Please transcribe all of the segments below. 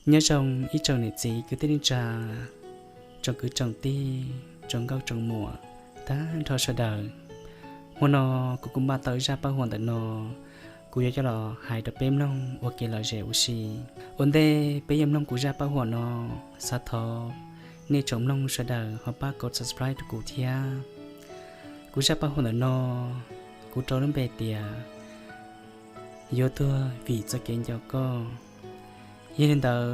Nyob zoo ib tsoom niam txiv kwv tij neej tsa, tsoom kwv tsoom tij, tsoom nkauj tsoom muam, tag nrho sawv daws. Hmo no kuv kuj npaj tau zaj paj huam ntawm no, kuv yuav coj los hais rau peb mloog ua kev lom zem ua si. Ua ntej peb yuav mloog kuv zaj paj huam no, xav thov nej tsoom mloog sawv daws ho pab kov subscribe rau kuv thiab. Kuv zaj paj huam ntawm no, kuv rau lub npe tias yuav tuag vim txoj kev nco koj. Yog li ntawd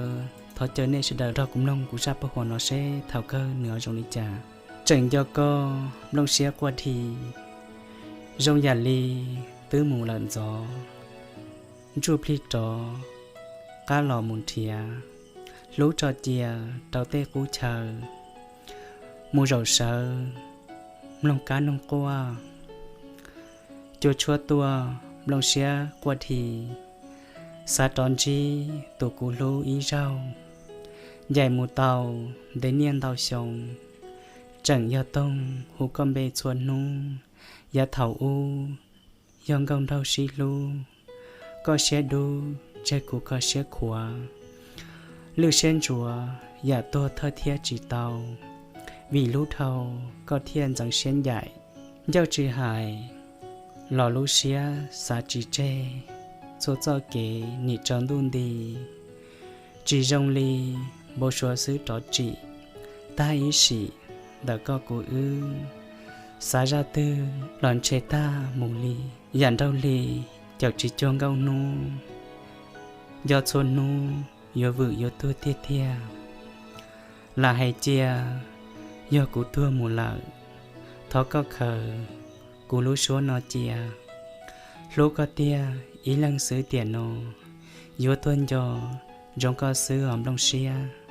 thov caw nej sawv daws nrog kuv mloog kuv zaj paj huam no seb thaum kawg nws ho zoo li cas. Tseem nco koj nplooj siab quaj dhi, zoo yam li twb mus lawm ntxov, ntsuj plig rov qab los mus nrhiav, hlub tso cia rau tej qub chaw, mus zaum sawv mloog kab noog quaj. Cua tshuab tuaj nplooj siab quaj dhi, xav rov ntsib tus kuv hlub ib zaug. Ncaim mus tau ntev niaj ntau xyoo, tseem yog toog hu koj npe txhua hnub. Yav thaum ub yog nkauj nraug sib hlub, koj siab dub tseg kuv kho siab khuav. Lwj siab ntsuav yam tuag thawj thiab tsis tau, vim hlub dhau koj thiaj ntxeev siab ncaim. Ncauj tsis hais los lub siab xav tsis tseg, txhua txoj kev nim tsaus ntuj nti. Tsis zoo li npau suav xwb rov tsim, tag ib sim ntawm koj kuv wb. Xav zaj twg los ntshe tag mus li, yam nraug hli caum tsis cuag nkauj hnub. Nco txhua hnub yuav vwm yuav tuag tiag tiag. Lam hais cia yog kuv tuag mus lawm, thov koj khaws kuv lub suab no cia. Hlub koj tiag ib leeg xwb tiam no, yuav tuag nco ntsoov koj xwb os nplooj siab.